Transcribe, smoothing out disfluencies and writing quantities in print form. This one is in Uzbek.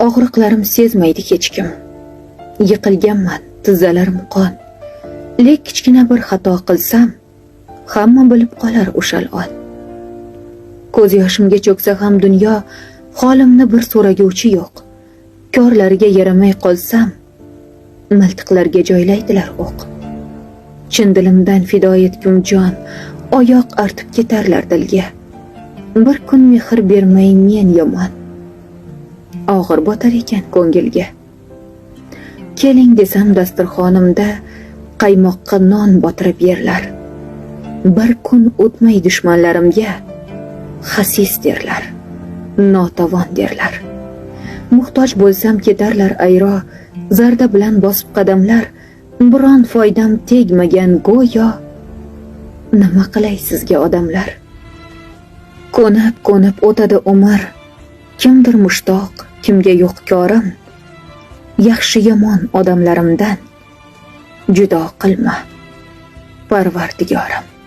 Og'riqlarim sezmaydi hech kim. Yiqilganman, tizzalarim qon. Lek kichkina bir xato qilsam, hamma bilib qolar o'shal on. Ko'z yoshimga cho'ksa ham dunyo, holimni bir so'raguvchi yo'q. Korlarga yaramay qolsam, miltiqlarga joylaydilar o'q. Chin dilimdan fido etgum jon, oyoq artib ketarlar dilga. Bir kun mehr bermay men yomon. Og'ir botar ekan ko'ngilga. Keling desam dasturxonimda qaymoqqa non botirib yerlar. Bir kun o'tmay dushmanlarimga xasis derlar, notavon derlar. Muhtoj bo'lsam ketarlar ayro, zarda bilan bosib qadamlar, biron foydam tegmagan go'yo. Nima qilay sizga odamlar? Ko'nib-ko'nib o'tadi umr. Kimdir mushtoq, kimga yo'q korim. Yaxshi yomon odamlarimdan judo qilma, Parvardigorim.